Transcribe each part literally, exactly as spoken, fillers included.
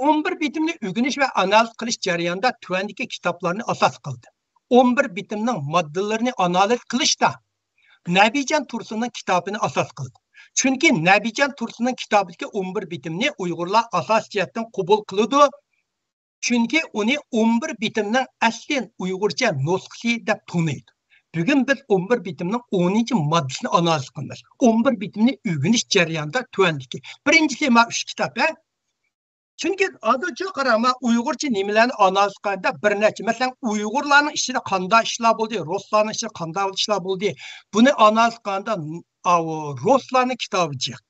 ئون بىر بېتىمنى ئۆگىنىش ۋە ئانالىز قىلىش جەريانىدا تۆۋەندىكى كىتابلارنى ئاساس قىلدىم. ئون بىر بېتىمنىڭ ماددىلىرىنى ئانالىز قىلىشتا نەبىجان تۇرسۇننىڭ كىتابىنى ئاساس قىلدىم. چۈنكى نەبىجان تۇرسۇننىڭ كىتابىدىكى ئون بىر بېتىمنى ئۇيغۇرلار ئاساسىي جەھەتتىن قوبۇل قىلىدۇ. چۈنكى ئۇنى ئون بىر بېتىمنىڭ ئەسلى ئۇيغۇرچە نۇسخىسى دەپ تونۇيدۇ. بۈگۈن بىز ئون بىر بېتىمنىڭ ئونىنچى ماددىسىنى ئانالىز قىلىمىز. ئون بىر بېتىمنى ئۆگىنىش جەريانىدا تۆۋەندىكى. بىرىنچىسى، ما ئۈچ كىتاب، ھە؟ چۈنكى ھازىرچۇ قارا، ما ئۇيغۇرچە نېمىلەرنى ئانالىز قىلغاندا بىر نەچچە، مەسىلەن، ئۇيغۇرلارنىڭ ئىچىدە قانداق ئىشلار بولدى، رۇسلارنىڭ ئىچىدە قانداق ئىشلار بولدى، بۇنى ئانالىز قىلغاندا، ئاۋۇ، رۇسلارنىڭ كىتابى جىق.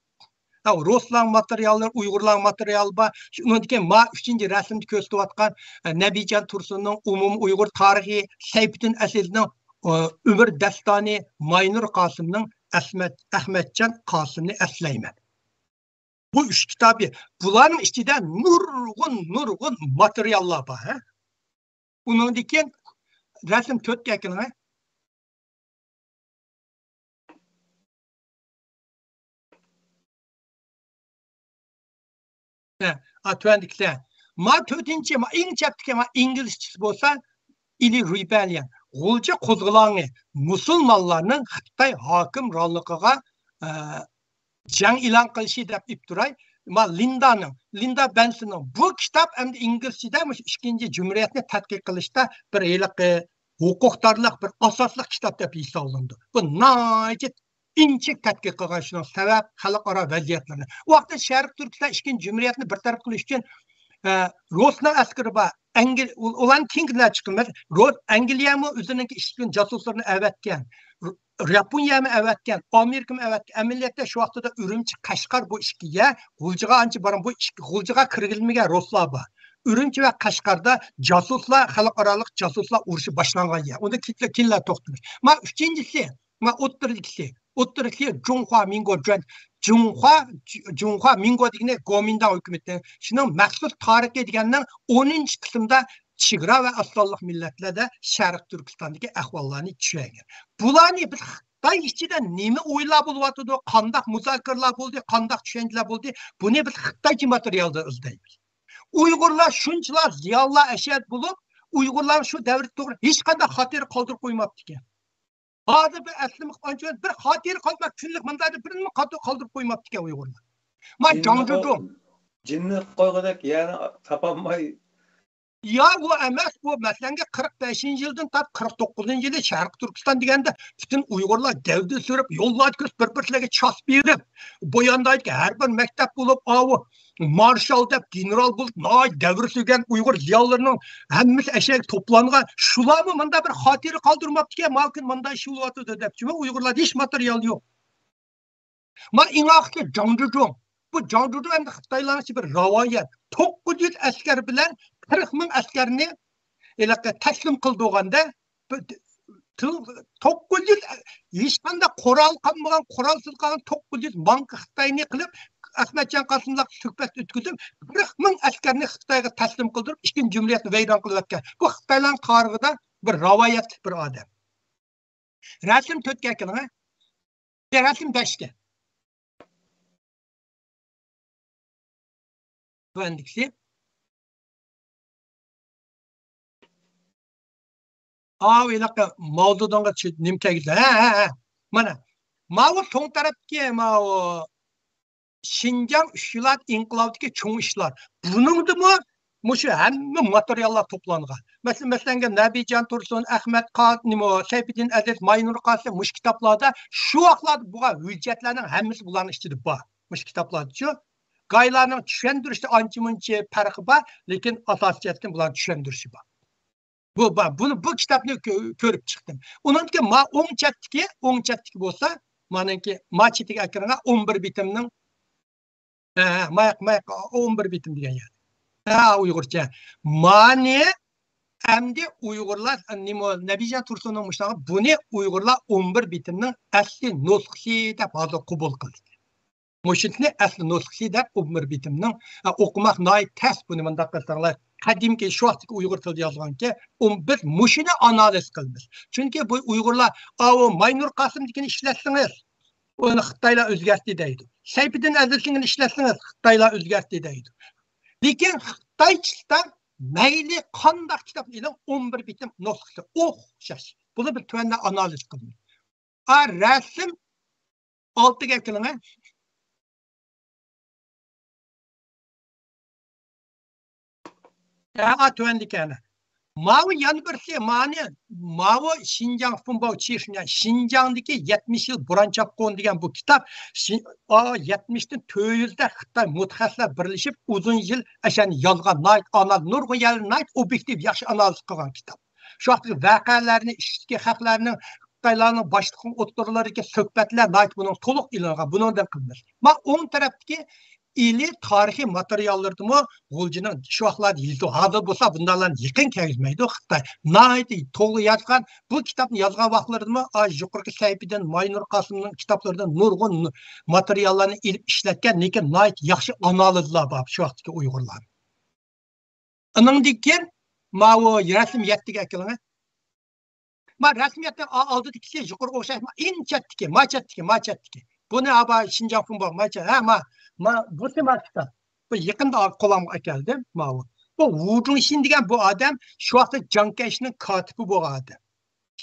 ھە، رۇسلارنىڭ ماتېرىياللىرى، ئۇيغۇرلارنىڭ ماتېرىيالى بار. شۇنىڭدىن كېيىن ما ئۈچىنچى رەسىمدە كۆرسىتىۋاتقان، ئە، نەبىجان تۇرسۇننىڭ ئومۇمىي ئۇيغۇر تارىخى، سەيپىدىن ئەزىزنىڭ، ئە، ئۆمۈر داستانى، ماينۇر قاسىمنىڭ ئەسمەت-، ئەخمەتجان قاسىمنى ئەسلەيمەن. بۇ ئۈچ كىتابى، بۇلارنىڭ ئىچىدە نۇرغۇن، نۇرغۇن ماتېرىياللار بار، ھە. ئۇنىڭدىن كېيىن رەسىم تۆتكە ئەكىلىڭ، ھە. ھە، ئا، تۆۋەندىكىسى. ما تۆتىنچى، ما ئەڭ چەپتىكى، ما ئىنگلىزچىسى بولسا، ئىلى رۇيبەليەن. غۇلجا قوزغىلاڭى مۇسۇلمانلارنىڭ خىتاي ھاكىمرانلىقىغا، ئە، جەڭ ئېلان قىلىشى دەپ ئېلىپ تۇراي. ما لىندانىڭ، لىندا بەنسنىڭ بۇ كىتاب ئەمدى ئىنگلىزچىدە مۇشۇ ئىككىنچى جۇمھۇرىيەتنى تەتقىق قىلىشتا بىر ھېلىقى ھوقۇقدارلىق، بىر ئاساسلىق كىتاب دەپ ھېسابلىنىدۇ. بۇ ناھايىتى ئىنچىكە تەتقىق قىلغان، شۇنىڭ سەۋەب، خەلقئارا ۋەزىيەتلىرىنى. ئۇ ۋاقىتتا شەرقىي تۈركىستان ئىككىنچى جۇمھۇرىيەتنى بىر تەرەپ قىلىش ئۈچۈن، ئە، رۇسنىڭ ئەسكىرى بار، ئەنگل-، ئۇ-، ئۇلارنى كېيىن چىقىمىز. رۇس، ئەنگلىيەمۇ ئۆزىنىڭكى ئىشلىگەن جاسۇسلىرىنى ئەۋەتكەن. رۇ-، ياپونىيەمۇ ئەۋەتكەن، ئامېرىكىمۇ ئەۋەتكەن. ئەمەلىيەتتە شۇ ۋاقتىدا ئۈرۈمچى، قەشقەر بۇ ئىككى يەر غۇلجىغا ئانچە بارغان، بۇ ئىككى غۇلجىغا كىرگۈزۈلمىگەن رۇسلار بار. ئۈرۈمچى ۋە قەشقەردە جاسۇسلار، خەلقئارالىق جاسۇسلار ئۇرۇشى باشلانغان يەر. ئۇندا كېيىنلا، كېيىنلا توختىلىش. ما ئۈچىنچىسى، ما ئوتتۇرىدىكىسى، ئوتتۇرىدىكى جۇڭخۇا مىڭگو جۇەن، جۇڭخۇا، جۇڭخۇا مىڭگو دېگىنى گومىنداڭ ھۆكۈمىتى. شۇنىڭ مەخسۇس تارىخى دېگەننىڭ ئونىنچى قىسىمدا چېگرا ۋە ئاز سانلىق مىللەتلەردە شەرقىي تۈركىستاندىكى ئەھۋاللارنى چۈشەنگەن. بۇلارنى بىز خىتاي ئىچىدە نېمە ئويلار بولۇۋاتىدۇ، قانداق مۇزاكىرىلەر بولدى، قانداق چۈشەنچىلەر بولدى، بۇنى بىز خىتايچە ماتېرىيالدا ئىزدەيمىز. ئۇيغۇرلار شۇنچىلار زىيالىيلار ئەشەد بولۇپ، ئۇيغۇرلار شۇ دەۋردە توغرا ھېچقانداق خاتىرە قالدۇرۇپ قويماپتىكەن. ھازىر بىر ئەسلىمە قىلىپ، ئانچە بىر خاتىرە قالدۇرماي، كۈنلۈك مۇنداقتا بىرنېمە قاتۇ قالدۇرۇپ قويماپتىكەن ئۇيغۇرلار. ما جىننى جاڭ جۇجۇڭ. جىننى قويغۇدەك يەرنى تاپالماي. يا، ئۇ ئەمەس، ئۇ مەسىلەنگە قىرىق بەشىنچى يىلدىن تارتىپ قىرىق توققۇزىنچى يىلى شەرقىي تۈركىستان دېگەندە پۈتۈن ئۇيغۇرلار گەۋدە سۈرۈپ، يوللاردا كۆرۈپ، بىر-بىرلەرگە چاس بېرىپ، بۇ ياندىكى ھەر بىر مەكتەپ بولۇپ، ئاۋۇ مارشال دەپ، گېنېرال بولۇپ، ناھايىتى دەۋر سۈرگەن ئۇيغۇر زىيالىيلىرىنىڭ ھەممىسى ئەشەگە توپلانغان. شۇلارمۇ مۇنداق بىر خاتىرە قالدۇرماپتىكەن، ماۋۇ كۈن مۇنداق ئىش بولۇۋاتىدۇ دەپ. چۈنكى ئۇيغۇرلاردا ھېچ ماتېرىيال يوق. ما ئېڭ ئاخىرقى جاڭ جۇجۇڭ. بۇ جاڭ جۇجۇڭ ئەمدى خىتايلارنىڭ بىر رىۋايەت. توققۇز يۈز ئەسكەر بىلەن قىرىق مىڭ ئەسكەرنى ھېلىقى تەسلىم قىلدۇرغاندا، توققۇز يۈز، ھېچقانداق قورال قالمىغان، قورالسىز قالغان توققۇز يۈز ماڭكا خىتاينى قىلىپ، ئەخمەتجان قاسىملار سۆھبەت ئۆتكۈزۈپ، قىرىق مىڭ ئەسكەرنى خىتايغا تەسلىم قىلدۇرۇپ، ئىككىنچى جۇمھۇرىيەتنى ۋەيران قىلىۋەتكەن. بۇ خىتايلارنىڭ تارىخىدا بىر رىۋايەتلىك بىر ئادەم. رەسىم تۆتكە ئەكىلىڭە. رەسىم بەشكە. تۆۋەندىكىسى. ئاۋۇ ھېلىقى ماۋزېدۇڭغا چۈ-، نېمە كەلگۈزە؟ ھە، ھە، ھە. مانا. ماۋۇ سوڭ تەرەپتىكى ماۋۇ شىنجاڭ ئۈچ يىللىق ئىنقىلابىدىكى چوڭ ئىشلار. بۇنىڭدىمۇ مۇشۇ ھەممە ماتېرىياللار توپلانغان. مەسىلەن، مەسىلەنگە نەبىجان تۇرسۇن، ئەخمەت قا-، نېمە، سەيپىدىن ئەزىز، ماينۇر قاسىم مۇشۇ كىتابلاردا شۇ ۋاقىتلاردا بولغان ھۆججەتلەرنىڭ ھەممىسى بۇلارنىڭ ئىچىدە بار. مۇشۇ كىتابلاردىچۇ. گايلارنىڭ چۈشەندۈرۈشتە ئانچە-مۇنچە پەرقى بار، لېكىن ئاساسىي جەھەتتىن بۇلارنىڭ چۈشەندۈرۈشى بار. بۇ، بۇ، بۇنى، بۇ كىتابنى كۆ-، كۆرۈپ چىقتىم. ئۇنىڭدىن كېيىن ما ئوڭ چەتتىكى، ئوڭ چەتتىكى بولسا، مانىڭكى ما چېتىگە ئەكىرىڭە ئون بىر بېتىمنىڭ، ھە، ھە، ماياق، ماياق، ئون بىر بېتىم دېگەن يەر. ھە، ئۇيغۇرچە. مانى ئەمدى ئۇيغۇرلار، نېمە، نەبىجان تۇرسۇننىڭ مۇشۇنداق، بۇنى ئۇيغۇرلار ئون بىر بېتىمنىڭ ئەسلى نۇسخىسى دەپ ھازىر قوبۇل قىلدى. مۇشۇنى ئەسلى نۇسخىسى دەپ ئون بىر بېتىمنىڭ، ئە، ئوقۇماق ناھايىتى تەس، بۇنى مۇنداق قىلساڭلار. قەدىمكى شۇ ۋاقىتتىكى ئۇيغۇر تىلىدا يازغانكى، ئۇ، بىز مۇشۇنى ئانالىز قىلىمىز. چۈنكى بۇ ئۇيغۇرلار، ئاۋۇ ماينۇر قاسىمدىكىنى ئىشلەتسىڭىز، ئۇنى خىتايلار ئۆزگەرتتى دەيدۇ. سەيپىدىن ئەزىزنىڭكىنى ئىشلەتسىڭىز، خىتايلار ئۆزگەرتتى دەيدۇ. لېكىن خىتايچىلىقتا مەيلى قانداق كىتاب ئېلىڭ، ئون بىر بېتىم نۇسخىسى ئوخشاش. بۇنى بىر تۆۋەندە ئانالىز قىلدىم. ئا، رەسىم ئالتىگە ئەكېلىڭە. ھە، تۆۋەندىكى ئەنە. ماۋۇ يەنە بىرسى، مانى، ماۋۇ شىنجاڭ فۇنباۋ چىخۈنيەن، شىنجاڭدىكى يەتمىش يىل بوران چاپقۇن دېگەن بۇ كىتاب، شى-، ئا، يەتمىشتىن تۆت يۈزدە خىتاي مۇتەخەسسىسلەر بىرلىشىپ، ئۇزۇن يىل ئەشەنى يازغان، ناھايىتى ئانا-، نۇرغۇن يەرلەرنى ناھايىتى ئوبيېكتىپ ياخشى ئانالىز قىلغان كىتاب. شۇ ۋاقىتتىكى ۋەقەلەرنى، ئىچىدىكى خەقلەرنىڭ، خىتايلارنىڭ باشلىقىنىڭ ئوتتۇرىلىرىدىكى سۆھبەتلەر ناھايىتى بۇنىڭ تولۇق ئېلىنغان. بۇنىڭدىن قىلىمىز. ما ئوڭ تەرەپتىكى ئىلى تارىخىي ماتېرىياللىرىدىمۇ غۇلجىنىڭ شۇ ۋاقىتلاردا يېزىلدى. ھازىر بولسا بۇنداقلارنى يېقىن كەلگۈزمەيدۇ خىتاي. ناھايىتى توغرا يازغان. بۇ كىتابنى يازغان ۋاقىتلىرىدىمۇ، ئا، يۇقىرىقى سەھىپىدىن ماينۇر قاسىمنىڭ كىتابلىرىدىن نۇرغۇن ماتېرىياللارنى ئېلىپ ئىشلەتكەن، لېكىن ناھايىتى ياخشى ئانالىزلار بار شۇ ۋاقىتتىكى ئۇيغۇرلار. ئۇنىڭدىن كېيىن ماۋۇ رەسىم يەتتىگە ئەكېلىڭە. ما رەسىم يەتتە ئا-، ئالدىدىكىسى يۇقىرىغا ئوخشاش، ما ئىن چەتتىكى، ما چەتتىكى، ما چەتتىكى. بۇنى ئابا شىنجاڭ فۇنباۋ، ما چە-، ھە، ما، ما، بۇسى ما كىتاب. بۇ يېقىندا قولامغا ئەكەلدىم، ماۋۇ. بۇ ۋۇ جۇڭشىن دېگەن بۇ ئادەم شۇ ۋاقىتتا جاڭ كەيشىنىڭ كاتىپى بولغان ئادەم.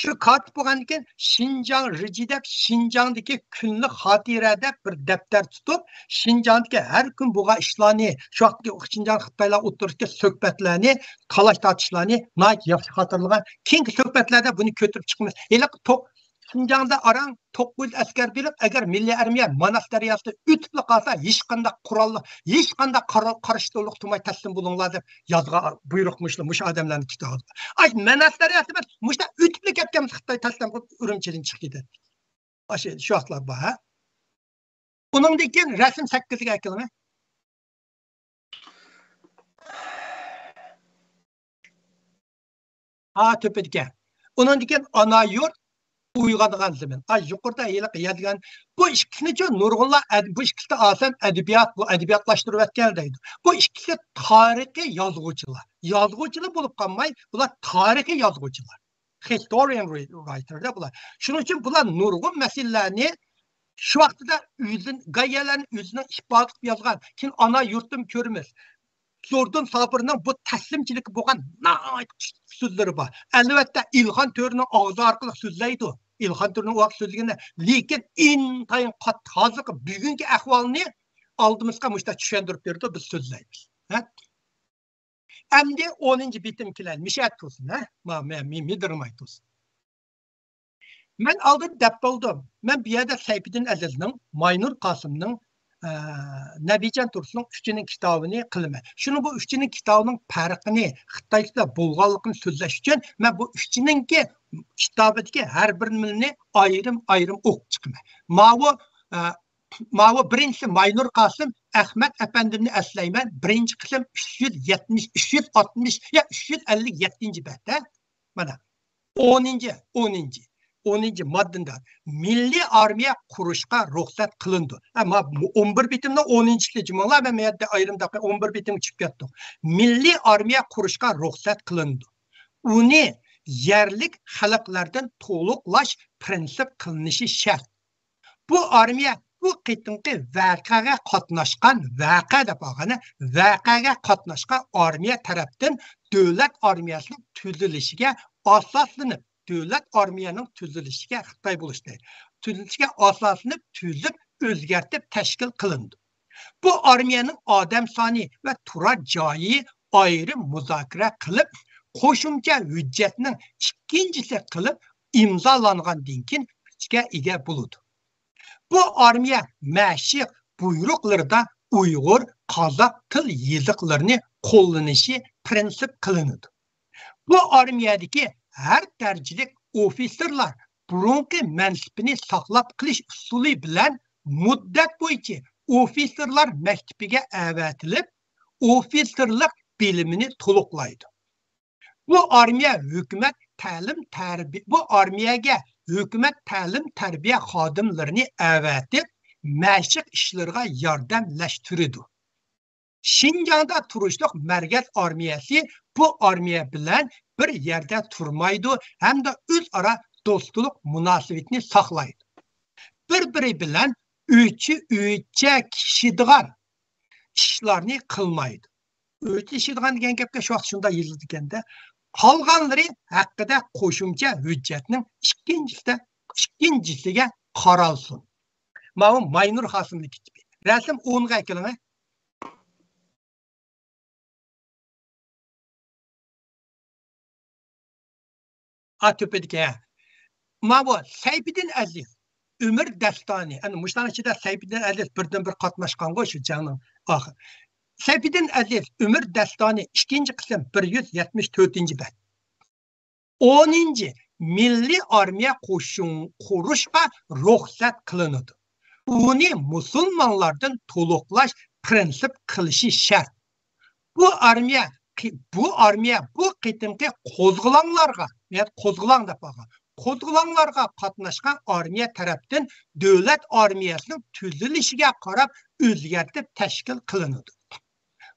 شۇ كاتىپ بولغاندىن كېيىن شىنجاڭ رىجى دەپ، شىنجاڭدىكى كۈنلۈك خاتىرە دەپ بىر دەپتەر تۇتۇپ، شىنجاڭدىكى ھەر كۈن بولغان ئىشلارنى، شۇ ۋاقىتتىكى شىنجاڭ خىتايلار ئوتتۇرىسىدىكى سۆھبەتلەرنى، تالاش تارتىشلارنى ناھايىتى ياخشى خاتىرىلىغان. كېيىنكى سۆھبەتلەردە بۇنى كۆتۈرۈپ چىقىمىز. ھېلىقى توق-، شىنجاڭدا ئاران توققۇز يۈز ئەسكەر بېرىپ، ئەگەر مىللىي ئارمىيە ماناس دەرياسىدا ئۆتۈپلا قالسا، ھېچقانداق قوراللىق، ھېچقانداق قارا-، قارشى تۇرۇقلۇق تۇرماي تەسلىم بولۇڭلار دەپ يازغان بۇيرۇق مۇشۇ، مۇشۇ ئادەملەرنىڭ كىتابىدا. ئاي، مەناس دەرياسى بىلەن مۇشۇنداق ئۆتۈپلا كەتكەن خىتاي تەسلىم قىلىپ ئۈرۈمچىدىن چىقىپ كېتەتتى. ئاشۇ، شۇ ۋاقىتلار بار، ھە؟ ئۇنىڭدىن كېيىن رەسىم سەككىزگە ئەكېلىڭە. ھا، تۆپىدىكەن. ئۇنىڭدىن كېيىن ئانا يۇرت، ئويغانغان زېمىن. ئا، يۇقىرىدا ھېلىقى يازغان بۇ ئىككىسىنىچۇ نۇرغۇنلار ئەد-، بۇ ئىككىسى ئاسان ئەدەبىيات، بۇ ئەدەبىياتلاشتۇرۇۋەتكەن دەيدۇ. بۇ ئىككىسى تارىخىي يازغۇچىلار. يازغۇچىلار بولۇپ قالماي، بۇلار تارىخىي يازغۇچىلار. Historian writer دە بۇلار. شۇنىڭ ئۈچۈن بۇلار نۇرغۇن مەسىلىلەرنى شۇ ۋاقتىدا ئۆزىن-، گايەلەرنى ئۆزىنىڭ ئىپادە قىلىپ يازغان. كېيىن ئانا يۇرتتىمۇ كۆرىمىز. زوردۇن سابىرنىڭ بۇ تەسلىمچىلىككە بولغان ناھايىتى كۈچلۈك سۆزلىرى بار. ئەلۋەتتە، ئىلخان تۆرىنىڭ ئاغزى ئارقىلىق سۆزلەيدۇ. ئىلخان تۆرىنىڭ ئۇ ۋاقىت سۆزلىگىنى، لېكىن ئىنتايىن قاتتىق. ھازىرقى بۈگۈنكى ئەھۋالنى ئالدىمىزغا مۇشۇنداق چۈشەندۈرۈپ بېرىدۇ، بىز سۆزلەيمىز. ھە؟ ئەمدى ئونىنچى بېتىم كېلەيلى. مىشەت تۇرسۇن، ھە؟ ما-، مە-، مى-، مىدىرماي تۇرسۇن. مەن ئالدىن دەپ بولدۇم. مەن بۇ يەردە سەيپىدىن ئەزىزنىڭ، ماينۇر قاسىمنىڭ، ئە، نەبىجان تۇرسۇننىڭ ئۈچىنىڭ كىتابىنى قىلىمەن. شۇنىڭ بۇ ئۈچىنىڭ كىتابىنىڭ پەرقىنى، خىتايچىدا بولغانلىقىنى سۆزلەش ئۈچۈن مەن بۇ ئۈچىنىڭكى كىتابىدىكى ھەر بىرىنى ئايرىم-ئايرىم ئوقۇپ چىقىمەن. ماۋۇ، ئە، ماۋۇ بىرىنچىسى ماينۇر قاسىم، ئەخمەت ئەپەندىمنى ئەسلەيمەن. بىرىنچى قىسىم ئۈچ يۈز يەتمىش، ئۈچ يۈز ئاتمىش يا ئۈچ يۈز ئەللىك يەتتىنچى بەت، ھە؟ مانا. ئونىنچى، ئونىنچى، ئونىنچى ماددىدا مىللىي ئارمىيە قۇرۇشقا رۇخسەت قىلىنىدۇ. ھە، ما-، ئون بىر بېتىمنىڭ ئونىنچىسى جۇمۇڭلار، مەن مەيەددە ئايرىم دەقىقە ئون بىر بېتىمگە چۈشۈپ كەتتۇق. مىللىي ئارمىيە قۇرۇشقا رۇخسەت قىلىنىدۇ. ئۇنى يەرلىك خەلقلەردىن تولۇقلاش پىرىنسىپ قىلىنىشى شەرت. بۇ ئارمىيە بۇ قېتىمقى ۋەقەگە قاتناشقان، ۋەقە دەپ ئالغاندا، ۋەقەگە قاتناشقان ئارمىيە تەرەپتىن دۆلەت ئارمىيەسىنىڭ تۈزۈلۈشىگە ئاساسلىنىپ، دۆلەت ئارمىيەنىڭ تۈزۈلۈشىگە خىتاي بولۇشتى. تۈزۈلۈشىگە ئاساسلىنىپ تۈزۈپ، ئۆزگەرتىپ تەشكىل قىلىنىدۇ. بۇ ئارمىيەنىڭ ئادەم سانى ۋە تۇرار جايى ئايرىم مۇزاكىرە قىلىپ، قوشۇمچە ھۆججەتنىڭ ئىككىنچىسى قىلىپ ئىمزالانغاندىن كېيىن كۈچكە ئىگە بولىدۇ. بۇ ئارمىيە مەشىق بۇيرۇقلىرىدا ئۇيغۇر، قازاق تىل يېزىقلىرىنى قوللىنىشى پىرىنسىپ قىلىنىدۇ. بۇ ئارمىيەدىكى ھەر دەرىجىلىك ئوفىتسېرلار بۇرۇنقى مەنسىپىنى ساقلاپ قېلىش ئۇسۇلى بىلەن مۇددەت بويىچە ئوفىتسېرلار مەكتىپىگە ئەۋەتىلىپ، ئوفىتسېرلىق بىلىمىنى تولۇقلايدۇ. بۇ ئارمىيە ھۆكۈمەت تەلىم تەربىيە، بۇ ئارمىيەگە ھۆكۈمەت تەلىم تەربىيە خادىملىرىنى ئەۋەتىپ، مەشىق ئىشلىرىغا ياردەملەشتۈرىدۇ. شىنجاڭدا تۇرۇشلۇق مەركەز ئارمىيەسى بۇ ئارمىيە بىلەن بىر يەردە تۇرمايدۇ ھەمدە ئۆزئارا دوستلۇق مۇناسىۋىتىنى ساقلايدۇ. بىر-بىرى بىلەن ئۆچە-، ئۆچەكلىشىدىغان ئىشلارنى قىلمايدۇ. ئۆزلىشىدىغان دېگەن گەپكە شۇ ۋاقىت شۇنداق يېزىلىدىكەن-دە. قالغانلىرى ھەققىدە قوشۇمچە ھۆججەتنىڭ ئىككىنچىسىدە، ئىككىنچىسىگە قارالسۇن. ماۋۇ ماينۇر خاسىمنىڭ كىتابى. رەسىم ئونغا ئەكېلىڭە. ئا، تۆپىدىكى، ھە. ماۋۇ سەيپىدىن ئەزىز، ئۆمۈر داستانى. ئەنە مۇشۇلارنىڭ ئىچىدە سەيپىدىن ئەزىز بىردىنبىر قاتناشقانغۇ شۇ جەڭنىڭ ئاخىرى. سەيپىدىن ئەزىز، ئۆمۈر داستانى، ئىككىنچى قىسىم، بىر يۈز يەتمىش تۆتىنچى بەت. ئونىنچى، مىللىي ئارمىيە قوشۇن قۇرۇشقا رۇخسەت قىلىنىدۇ. ئۇنى مۇسۇلمانلاردىن تولۇقلاش پىرىنسىپ قىلىشى شەرت. بۇ ئارمىيە، بۇ ئارمىيە بۇ قېتىمقى قوزغىلاڭلارغا، نىيەت قوزغىلاڭ دەپ ئالغان، قوزغىلاڭلارغا قاتناشقان ئارمىيە تەرەپتىن دۆلەت ئارمىيەسىنىڭ تۈزۈلۈشىگە قاراپ ئۆزگەرتىپ تەشكىل قىلىنىدۇ.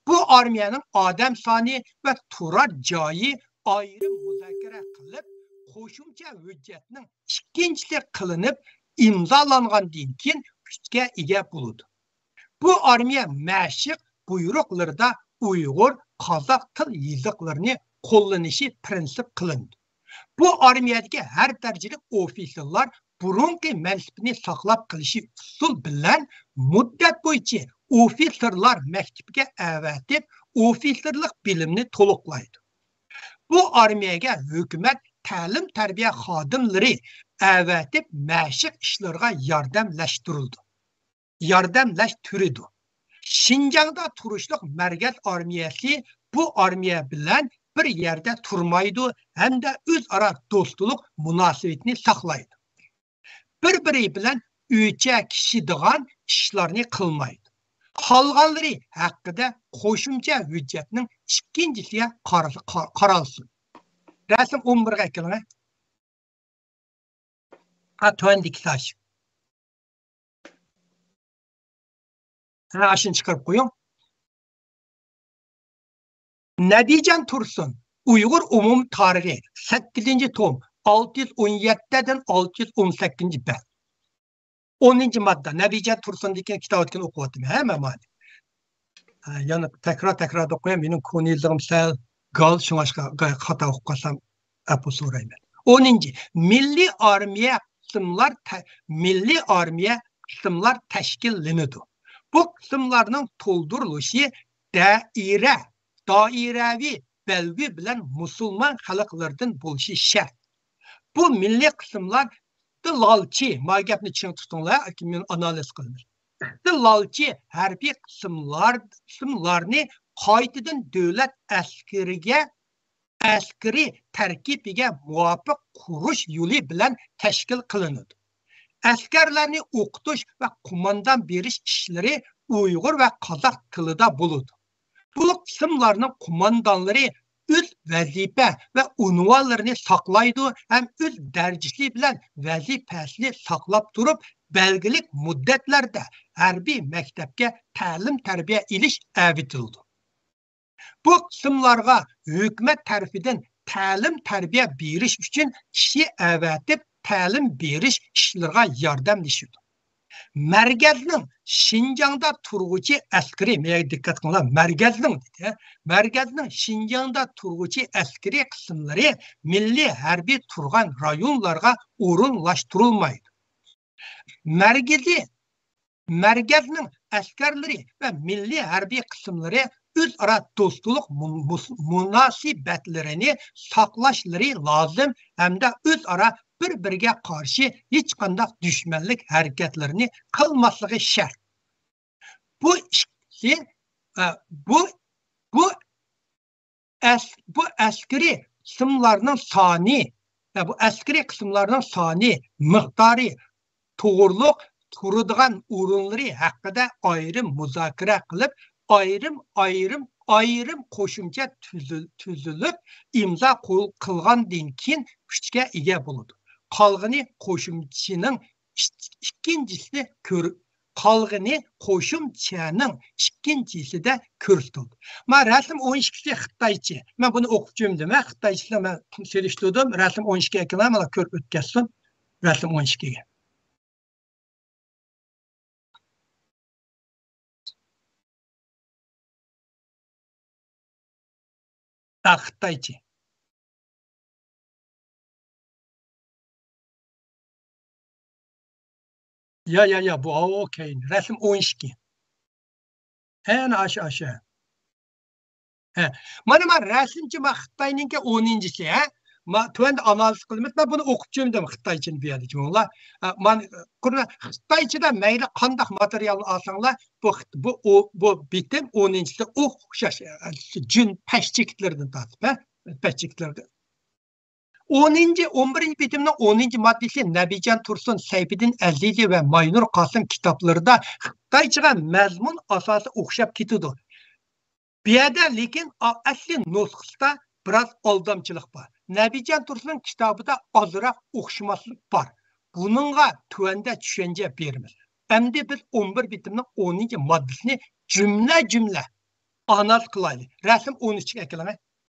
بۇ ئارمىيەنىڭ ئادەم سانى ۋە تۇرار جايى ئايرىم مۇزاكىرە قىلىپ، قوشۇمچە ھۆججەتنىڭ ئىككىنچىسى قىلىنىپ ئىمزالانغاندىن كېيىن كۈچكە ئىگە بولىدۇ. بۇ ئارمىيە مەشىق بۇيرۇقلىرىدا ئۇيغۇر، قازاق تىل يېزىقلىرىنى قوللىنىشى پىرىنسىپ قىلىنىدۇ. بۇ ئارمىيەدىكى ھەر دەرىجىلىك ئوفىتسېرلار بۇرۇنقى مەنسىپىنى ساقلاپ قېلىشى ئۇسۇل بىلەن مۇددەت بويىچە ئوفىتسېرلار مەكتىپىگە ئەۋەتىپ، ئوفىتسېرلىق بىلىمنى تولۇقلايدۇ. بۇ ئارمىيەگە ھۆكۈمەت تەلىم-تەربىيە خادىملىرى ئەۋەتىپ، مەشىق ئىشلىرىغا ياردەملەشتۈرۈلىدۇ. ياردەملەشتۈرىدۇ. شىنجاڭدا تۇرۇشلۇق مەركەز ئارمىيەسى بۇ ئارمىيە بىلەن بىر يەردە تۇرمايدۇ ھەمدە ئۆزئارا دوستلۇق مۇناسىۋىتىنى ساقلايدۇ. بىر-بىرى بىلەن ئۆچەكلىشىدىغان ئىشلارنى قىلمايدۇ. قالغانلىرى ھەققىدە قوشۇمچە ھۆججەتنىڭ ئىككىنچىسىگە قارا-، قا-، قارالسۇن. رەسىم ئون بىرگە ئەكېلىڭە. ھە، تۆۋەندىكى تاش. ھە، ئاشۇنى چىقىرىپ قويۇڭ. نەبىجان تۇرسۇن، ئۇيغۇر ئومۇمىي تارىخى، سەككىزىنچى توم، ئالتە يۈز ئون يەتتىدىن ئالتە يۈز ئون سەككىزىنچى بەت. ئونىنچى ماددا، نەبىجان تۇرسۇندىكى كىتابىدىكىنى ئوقۇۋاتىمەن، ھە، مەن مانا. ھە، يەنە تەكرار، تەكرار ئوقۇيمەن، مېنىڭ كونا يېزىقىم سەل گال، شۇڭلاشقا خاتا ئوقۇپ قالسام، ئەپۇ سورايمەن. ئونىنچى، مىللىي ئارمىيە قىسىملار تە-، مىللىي ئارمىيە قىسىملار تەشكىللىنىدۇ. بۇ قىسىملارنىڭ تولدۇرۇلۇشى دائىرە، دائىرەۋى بەلگە بىلەن مۇسۇلمان خەلقلىرىدىن بولۇشى شەرت. بۇ مىللىي قىسىملار ئىستىلالچى، ما گەپنى چىڭ تۇتۇڭلار، مەن ئانالىز قىلىمىز. ئىستىلالچى ھەربىي قىسىملار، قىسىملارنى قايتىدىن دۆلەت ئەسكىرىگە ئەسكىرىي تەركىبىگە مۇۋاپىق قۇرۇش يولى بىلەن تەشكىل قىلىنىدۇ. ئەسكەرلەرنى ئوقۇتۇش ۋە قوماندان بېرىش ئىشلىرى ئۇيغۇر ۋە قازاق تىلىدا بولىدۇ. بۇ قىسىملارنىڭ قوماندانلىرى ئۆز ۋەزىپە ۋە ئۇنۋانلىرىنى ساقلايدۇ ھەم ئۆز دەرىجىسى بىلەن ۋەزىپەسىنى ساقلاپ تۇرۇپ، بەلگىلىك مۇددەتلەردە ھەربىي مەكتەپكە تەلىم-تەربىيە ئېلىش ئەۋېتىلىدۇ. بۇ قىسىملارغا ھۆكۈمەت تەرىپىدىن تەلىم-تەربىيە بېرىش ئۈچۈن كىشى ئەۋەتىپ، تەلىم بېرىش ئىشلىرىغا ياردەملىشىدۇ. مەركەزنىڭ شىنجاڭدا تۇرغۇچى ئەسكىرىي، مېنى دىققەت قىلىڭلار، مەركەزنىڭ دېدى، مەركەزنىڭ شىنجاڭدا تۇرغۇچى ئەسكىرىي قىسىملىرى مىللىي ھەربىي تۇرغان رايونلارغا ئورۇنلاشتۇرۇلمايدۇ. مەركىزىي مەركەزنىڭ ئەسكەرلىرى ۋە مىللىي ھەربىي قىسىملىرى ئۆزئارا دوستلۇق مۇ-، مۇس-، مۇناسىۋەتلىرىنى ساقلاشلىرى لازىم ھەمدە ئۆزئارا بىر-بىرىگە قارشى ھېچقانداق دۈشمەنلىك ھەرىكەتلىرىنى قىلماسلىقى شەرت. بۇ ئىككىسى، ئە، بۇ، بۇ ئەس-، بۇ ئەسكىرىي قىسىملارنىڭ سانى، يا بۇ ئەسكىرىي قىسىملارنىڭ سانى، مىقدارى، توغرۇلۇق تۇرىدىغان ئورۇنلىرى ھەققىدە ئايرىم مۇزاكىرە قىلىپ، ئايرىم، ئايرىم، ئايرىم قوشۇمچە تۈزۈل-، تۈزۈلۈپ، ئىمزا قول قىلغاندىن كېيىن كۈچكە ئىگە بولىدۇ. قالغىنى قوشۇمچىنىڭ ئىك-، ئىككىنچىسىنى كۆر-، قالغىنى قوشۇمچەنىڭ ئىككىنچىسىدە كۆرسىتىلدى. مانا رەسىم ئون ئىككىسى خىتايچە. مەن بۇنى ئوقۇپ چۈمدۈم، ھە، خىتايچىسىنى مەن سېلىشتۇردۇم. رەسىم ئون ئىككىگە كېلىڭ، مانا كۆرۈپ ئۆتكەزسۇن. رەسىم ئون ئىككىگە. خىتايچە. يا، يا، يا، بۇ، ئاۋۇ كەينى. رەسىم ئون ئىككى. ھە، ئەنە ئاشۇ، ئاشۇ. ھە. مانا، مانا رەسىمچە، ما خىتاينىڭكى ئونىنچىسى، ھە؟ ما تۆۋەندە ئانالىز قىلىمىز. مەن بۇنى ئوقۇپ چۈشەندىم خىتايچىنى بۇ يەردە، جۇڭلار. ھە، مانا، قۇرۇ-، خىتايچىدا مەيلى قانداق ماتېرىيالنى ئالساڭلار، بۇ خىت-، بۇ، ئۇ، بۇ بېتىم ئونىنچىسى ئوخشاش، ھە، جۈن پەش چېكىتلىرىدىن تارتىپ، ھە؟ پەش چېكىتلىرىدىن. ئونىنچى، ئون بىرىنچى بېتىمنىڭ ئونىنچى ماددىسى نەبىجان تۇرسۇن، سەيپىدىن ئەزىزى ۋە ماينۇر قاسىم كىتابلىرىدا خىتايچىغا مەزمۇن ئاساسى ئوخشاپ كېتىدۇ. بۇ يەردە لېكىن ئا-، ئەسلى نۇسخىسىدا بىراز ئالدامچىلىق بار. نەبىجان تۇرسۇننىڭ كىتابىدا ئازراق ئوخشىماسلىق بار. بۇنىڭغا تۆۋەندە چۈشەنچە بېرىمىز. ئەمدى بىز ئون بىر بېتىمنىڭ ئونىنچى ماددىسىنى جۈملە جۈملە ئانالىز قىلايلى. رەسىم ئون ئۈچكە ئەكېلىڭە.